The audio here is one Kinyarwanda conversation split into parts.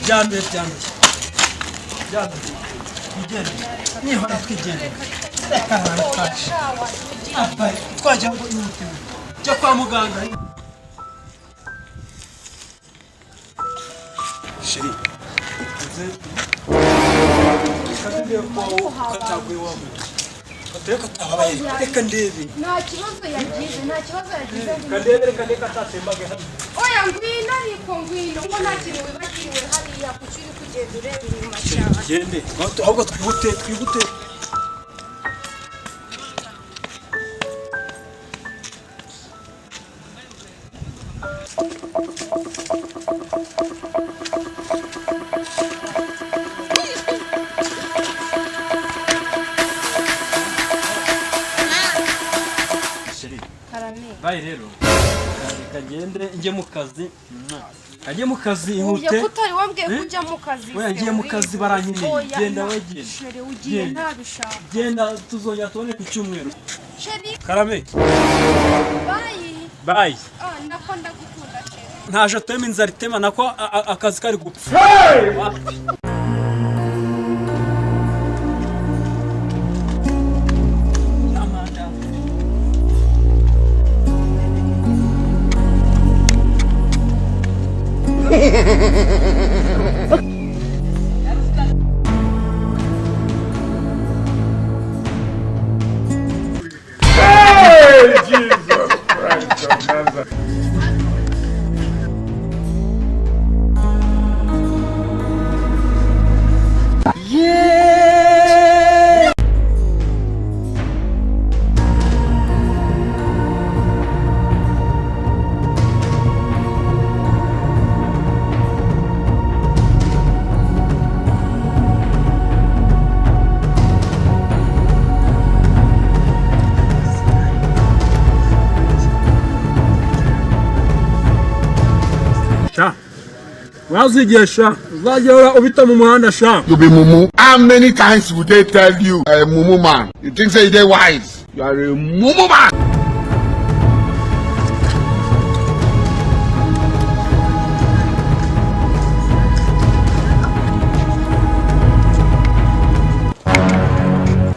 Byanduye, byanduye, byanduye. Twigendere nihora, twigendere. Reka ahantu twaje twajya ngo ihute jya kwa muganga. Chérie, uze reka ndebe ko kataguye wa muntu kateye katabaye, reka ndebe. Nta kibazo yagize, nta kibazo yagize. Reka ndebe, reka ndebe katatembaga hano. Oya, ngwino, ariko ngwino ko nta kintu wibagiriwe hariya. Kuki uri kugenda ureba inyuma cyane? Tugende ahubwo, twihute, twihute. Chérie. Karame. Bayi rero, reka ngende njye mu kazi, njye mu kazi. Uya. Ihute. Ko utari wambwiye ko ujya mu kazi? Oya, ngiye mu kazi, barankeneye. Oya, Genda we, genda. Chérie, ugiye? Genda. Ntabishaka. Genda, tuzongera tubone ku cyumweru. Chérie. Karame. Bayi. Bayi. Ah, nako ndagukunda, chérie. Ntaje atema inzara itema nako akazi kari gupfa. Amanda. Jesus Christ of Nazareth. Sha, wazigesha uzajya uhora ubita mu muhanda sha. You be mumu. How many times would they tell you, a mumu man? You think say they wise? You are a mumu man.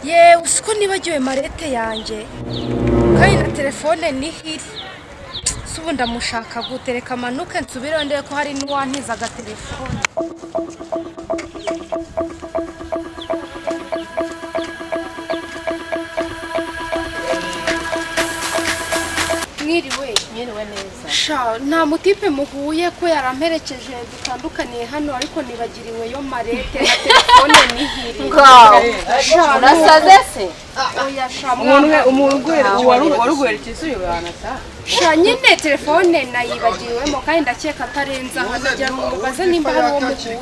Yewe, usiko nibagiwe mallette yanjye kandi na telefone niho iri. Se ubu ndamushaka gute? Reka amanuke nsubireyo ndebe ko hari n'uwantiza agatelefone. Mwiriwe? Mwiriwe neza. Sha, nta mutipe muhuye ko yaramperekeje dutandukaniye hano, ariko nibagiriweyo mallette na telefone niho iri. Ngaho. Sha, Urasaze se? Oya sha. Umuntu Mwanga. Umuntu waruguherekeje uyibana. Sha nyine, telefone nayibagiriwemo kandi ndakeka atarenze aha. Nagira ngo mubaze nimba hari uwo muhuye.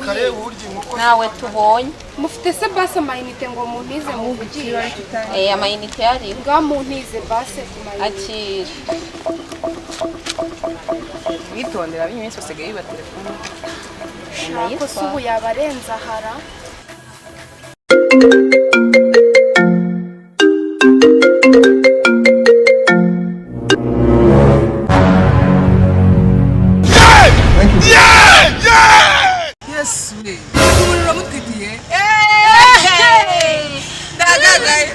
Ntawe tubonye. Mufite se basi amayinite ngo muntize muvugishe? Eh, amayinite yariho. Ngaho muntize basi ku mayinite. Akira. Witondera, ab'iminsi basigaye biba telefone. Sha, ko se ubu yabarenze ahara? Yesu we, umuntu uramutwitiye, ndagagaye.